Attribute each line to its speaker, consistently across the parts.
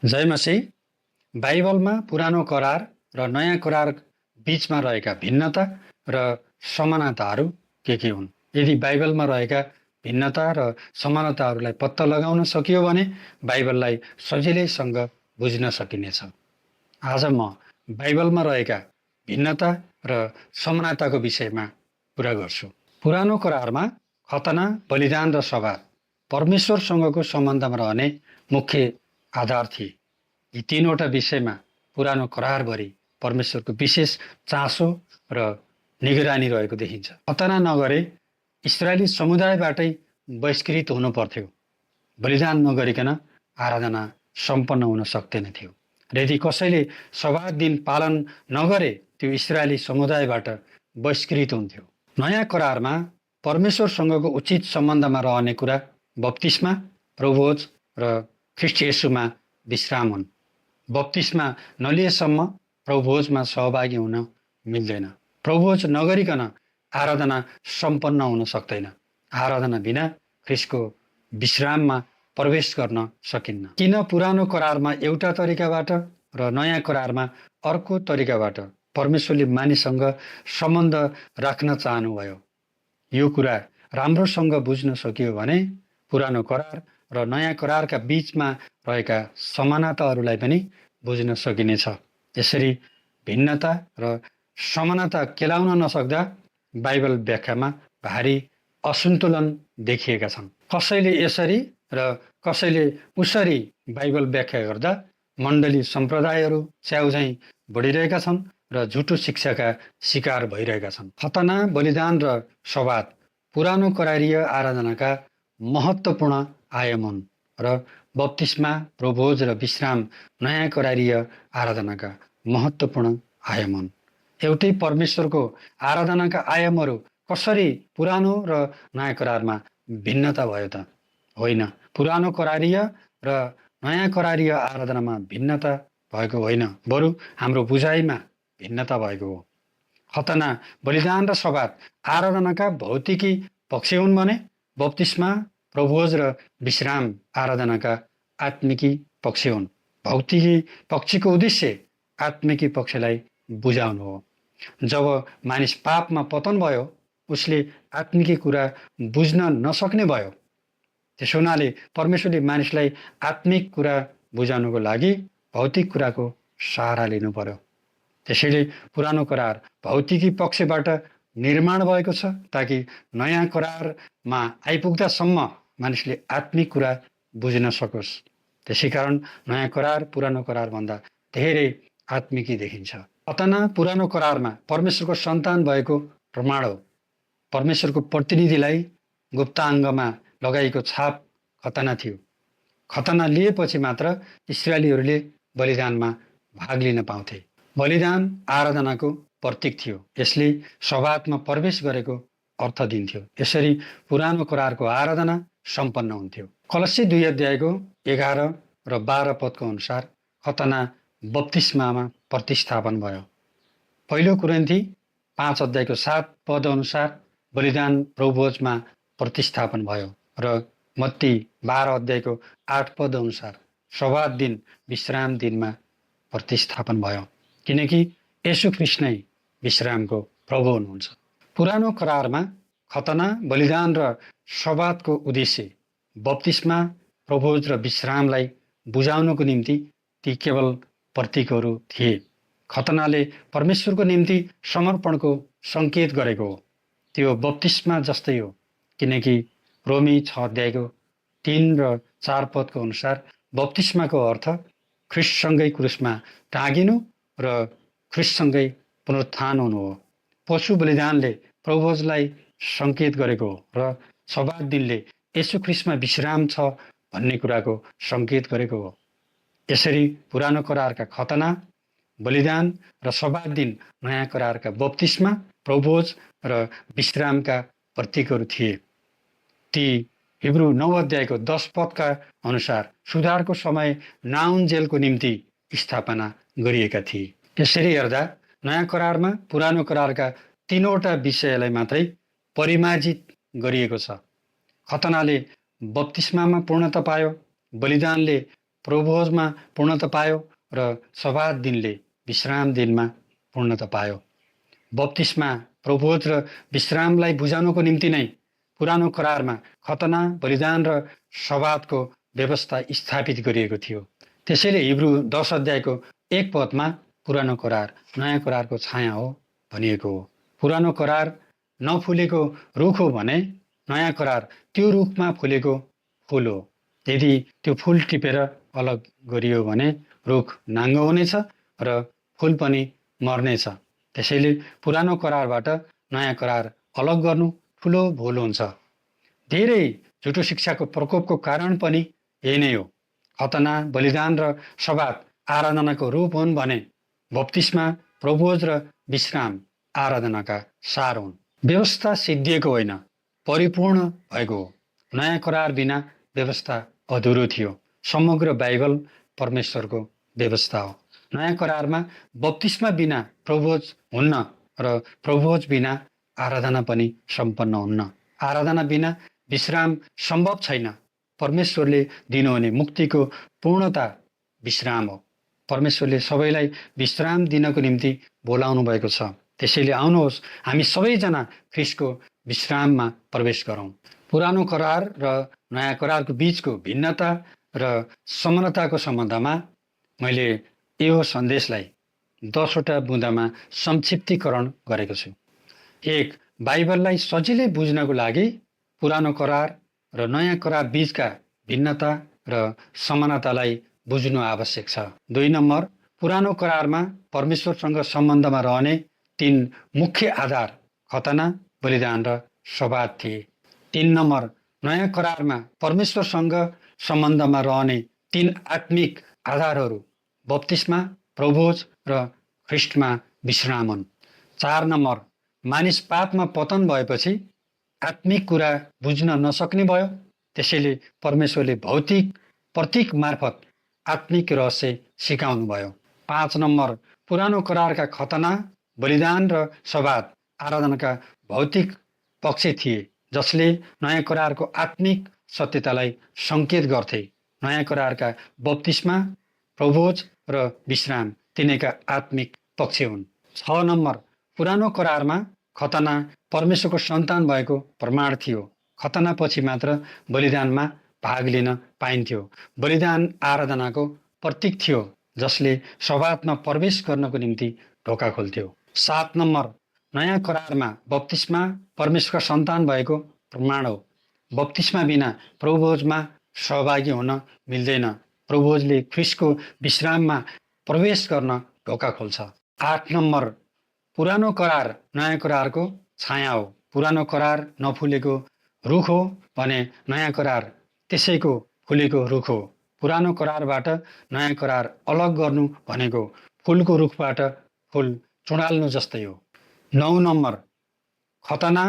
Speaker 1: जय मसीह। बाइबलमा पुरानो करार र नयाँ करार बीचमा रहेका भिन्नता र समानताहरू के हुन्? यदि बाइबलमा रहेका भिन्नता र समानताहरूलाई पत्ता लगाउन सकियो भने बाइबललाई सजिलैसँग बुझ्न सकिनेछ। आज म बाइबलमा रहेका भिन्नता र समानताको विषयमा कुरा गर्छु। पुरानो करारमा खतना, बलिदान र सभा परमेश्वरसँगको सम्बन्धमा रहने मुख्य आधार थिए। यी तीनवटा विषयमा पुरानो करारभरि परमेश्वरको विशेष चासो र निगरानी रहेको देखिन्छ। खतना नगरे इस्राएली समुदायबाटै बहिष्कृत हुनु पर्थ्यो। बलिदान नगरिकन आराधना सम्पन्न हुन सक्दैन थियो। र यदि कसैले सभा दिन पालन नगरे त्यो इस्राएली समुदायबाट बहिष्कृत हुन्थ्यो। नयाँ करारमा परमेश्वरसँगको उचित सम्बन्धमा रहने कुरा बप्तिस्मा, प्रभुभोज र ख्रीष्ट येशूमा विश्राम हुन्। बप्तिस्मा नलिएसम्म प्रभुभोजमा सहभागी हुन मिल्दैन। प्रभुभोज नगरिकन आराधना सम्पन्न हुन सक्दैन। आराधना बिना ख्रीष्टको विश्राममा प्रवेश गर्न सकिन्न। किन पुरानो करारमा एउटा तरिकाबाट र नयाँ करारमा अर्को तरिकाबाट परमेश्वरले मानिससँग सम्बन्ध राख्न चाहनुभयो? यो कुरा राम्रोसँग बुझ्न सकियो भने पुरानो करार र नयाँ करारका बीचमा रहेका समानताहरूलाई पनि बुझ्न सकिनेछ। यसरी भिन्नता र समानता केलाउन नसक्दा बाइबल व्याख्यामा भारी असन्तुलन देखिएका छन्। कसैले यसरी र कसैले उसरी बाइबल व्याख्या गर्दा मण्डली सम्प्रदायहरू च्याउझैँ बढिरहेका छन् र झुटो शिक्षाका शिकार भइरहेका छन्। खतना, बलिदान र सवाद पुरानो करारीय आराधनाका महत्त्वपूर्ण आयाम हुन् र बप्तिस्मा, प्रभुभोज र विश्राम नयाँ करारीय आराधनाका महत्त्वपूर्ण आयाम हुन्। एउटै परमेश्वरको आराधनाका आयामहरू कसरी पुरानो र नयाँ करारमा भिन्नता भयो त? होइन, पुरानो करारीय र नयाँ करारीय आराधनामा भिन्नता भएको होइन, बरु हाम्रो बुझाइमा भिन्नता भएको हो। खतना, बलिदान र सवाद आराधनाका भौतिकी पक्ष हुन् भने बप्तिस्मा, प्रभुभोज र विश्राम आराधनाका आत्मिकी पक्ष हुन्। भौतिकी पक्षको उद्देश्य आत्मिकी पक्षलाई बुझाउनु हो। जब मानिस पापमा पतन भयो, उसले आत्मिकी कुरा बुझ्न नसक्ने भयो। त्यसो हुनाले परमेश्वरले मानिसलाई आत्मिक कुरा बुझाउनुको लागि भौतिक कुराको सहारा लिनु पर्यो। त्यसैले पुरानो करार भौतिकी पक्षबाट निर्माण भएको छ ताकि नयाँ करारमा आइपुग्दासम्म मानिसले आत्मिक कुरा बुझ्न सकोस्। त्यसैकारण नयाँ करार पुरानो करारभन्दा धेरै आत्मिकी देखिन्छ। खतना पुरानो करारमा परमेश्वरको सन्तान भएको प्रमाण हो। परमेश्वरको प्रतिनिधिलाई गुप्ताङ्गमा लगाइएको छाप खतना थियो। खतना लिएपछि मात्र इस्राएलीहरूले बलिदानमा भाग लिन पाउँथे। बलिदान आराधनाको प्रतीक थियो। यसले सवादमा प्रवेश गरेको अर्थ दिन्थ्यो। यसरी पुरानो करारको आराधना सम्पन्न हुन्थ्यो। कलस्सी 2 अध्यायको 11 र 12 पदको अनुसार खतना बप्तिस्मामा प्रतिस्थापन भयो। पहिलो कुरिन्थी 5 अध्यायको 7 पद अनुसार बलिदान प्रभुभोजमा प्रतिस्थापन भयो र मत्ती 12 अध्यायको 8 पद अनुसार सवाद दिन विश्राम दिनमा प्रतिस्थापन भयो, किनकि येशू ख्रीष्ट नै विश्रामको प्रभु हुनुहुन्छ। पुरानो करारमा खतना, बलिदान र सवादको उद्देश्य बप्तिस्मा, प्रभुभोज र विश्रामलाई बुझाउनको निम्ति ती केवल प्रतीकहरू थिए। खतनाले परमेश्वरको निम्ति समर्पणको सङ्केत गरेको हो। त्यो बप्तिस्मा जस्तै हो, किनकि रोमी 6 अध्यायको 3 र 4 पदको अनुसार बप्तिस्माको अर्थ ख्रीष्टसँगै क्रुसमा टाँगिनु र ख्रीष्टसँगै पुनरुत्थान हुनु हो। पशु बलिदानले प्रभुभोजलाई सङ्केत गरेको हो र सवाद दिनले येशू ख्रीष्टमा विश्राम छ भन्ने कुराको सङ्केत गरेको हो। यसरी पुरानो करारका खतना, बलिदान र सवाद दिन नयाँ करारका बप्तिस्मा, प्रभुभोज र विश्रामका प्रतीकहरू थिए। ती हिब्रू 9 अध्यायको 10 पदका अनुसार सुधारको समय नाउन्जेलको निम्ति स्थापना गरिएका थिए। यसरी हेर्दा नयाँ करारमा पुरानो करारका तीनवटा विषयलाई मात्रै परिमार्जित गरिएको छ। खतनाले बप्तिस्मामा पूर्णता पायो, बलिदानले प्रभुभोजमा पूर्णता पायो र सब्बात दिनले विश्राम दिनमा पूर्णता पायो। बप्तिस्मा प्रभुभोज र विश्रामलाई बुझाउनको निम्ति नै पुरानो करारमा खतना, बलिदान र सब्बातको व्यवस्था स्थापित गरिएको थियो। त्यसैले हिब्रू 10 अध्यायको 1 पदमा पुरानो करार नयाँ करारको छाया हो भनिएको हो। पुरानो करार नफुलेको रुख हो भने नयाँ करार त्यो रुखमा फुलेको फुल हो। यदि त्यो फुल टिपेर अलग गरियो भने रुख नाङ्गो हुनेछ र फुल पनि मर्नेछ। त्यसैले पुरानो करारबाट नयाँ करार अलग गर्नु ठुलो भुल हुन्छ। धेरै झुटो शिक्षाको प्रकोपको कारण पनि यही नै हो। खतना, बलिदान र सब्बात आराधनाको रूप हुन् भने बप्तिस्मा, प्रभुभोज र विश्राम आराधनाका सार हुन्। व्यवस्था सिद्धिएको होइन, परिपूर्ण भएको हो। नयाँ करार बिना व्यवस्था अधुरो थियो। समग्र बाइबल परमेश्वरको व्यवस्था हो। नयाँ करारमा बप्तिस्मा बिना प्रभुभोज हुन्न र प्रभुभोज बिना आराधना पनि सम्पन्न हुन्न। आराधना बिना विश्राम सम्भव छैन। परमेश्वरले दिनुहुने मुक्तिको पूर्णता विश्राम हो। परमेश्वरले सबैलाई विश्राम दिनको निम्ति बोलाउनु भएको छ। त्यसैले आउनुहोस् हामी सबैजना ख्रिस्टको विश्राममा प्रवेश गरौँ। पुरानो करार र नयाँ करारको बीचको भिन्नता र समानताको सम्बन्धमा मैले यो सन्देशलाई 10 वटा बुँदामा संक्षिप्तीकरण गरेको छु। 1. बाइबललाई सजिलै बुझ्नको लागि पुरानो करार र नयाँ करार बीचका भिन्नता र समानतालाई बुझ्नु आवश्यक छ। 2 नम्बर, पुरानो करारमा परमेश्वरसँग सम्बन्धमा रहने 3 मुख्य आधार खतना, बलिदान र सब्बात थिए। 3 नम्बर, नयाँ करारमा परमेश्वरसँग सम्बन्धमा रहने 3 आत्मिक आधारहरू बप्तिस्मा, प्रभुभोज र ख्रिस्टमा विश्राम हुन्। 4 नम्बर, मानिस पापमा पतन भएपछि आत्मिक कुरा बुझ्न नसक्ने भयो। त्यसैले परमेश्वरले भौतिक प्रतीक मार्फत आत्मिक रहस्य सिकाउनु भयो। 5 नम्बर, पुरानो करारका खतना, बलिदान र सब्बात आराधनाका भौतिक पक्ष थिए जसले नयाँ करारको आत्मिक सत्यतालाई सङ्केत गर्थे। नयाँ करारका बप्तिस्मा, प्रभुभोज र विश्राम तिनैका आत्मिक पक्ष हुन्। 6 नम्बर, पुरानो करारमा खतना परमेश्वरको सन्तान भएको प्रमाण थियो। खतनापछि मात्र बलिदानमा भाग लिन पाइन्थ्यो। बलिदान आराधनाको प्रतीक थियो जसले सब्बातमा प्रवेश गर्नको निम्ति ढोका खोल्थ्यो। 7 नम्बर, नयाँ करारमा बप्तिस्मा परमेश्वरका सन्तान भएको प्रमाण हो। बप्तिस्मा बिना प्रभुभोजमा सहभागी हुन मिल्दैन। प्रभुभोजले ख्रिस्टको विश्राममा प्रवेश गर्न ढोका खोल्छ। 8 नम्बर, पुरानो करार नयाँ करारको छाया हो। पुरानो करार नफुलेको रुख हो भने नयाँ करार त्यसैको फुलेको रुख हो। पुरानो करारबाट नयाँ करार अलग गर्नु भनेको फुलको रुखबाट फुल चुडाल्नु जस्तै हो। 9 नम्बर, खतना,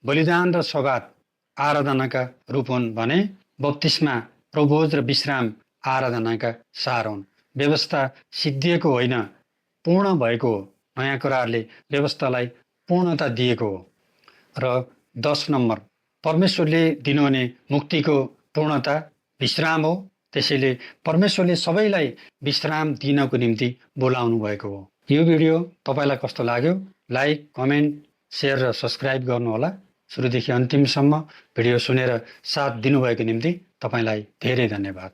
Speaker 1: बलिदान र सब्बात आराधनाका रूप हुन् भने बप्तिस्मा, प्रभुभोज र विश्राम आराधनाका सार हुन्। व्यवस्था सिद्धिएको होइन, पूर्ण भएको हो। नयाँ करारले व्यवस्थालाई पूर्णता दिएको हो। र 10 नम्बर, परमेश्वरले दिनुहुने मुक्तिको पूर्णता विश्राम हो। त्यसैले परमेश्वरले सबैलाई विश्राम दिनको निम्ति बोलाउनु भएको हो। यो भिडियो तपाईँलाई कस्तो लाग्यो? लाइक, कमेन्ट, सेयर र सब्सक्राइब गर्नुहोला। सुरुदेखि अन्तिमसम्म भिडियो सुनेर साथ दिनुभएको निम्ति तपाईँलाई धेरै धन्यवाद।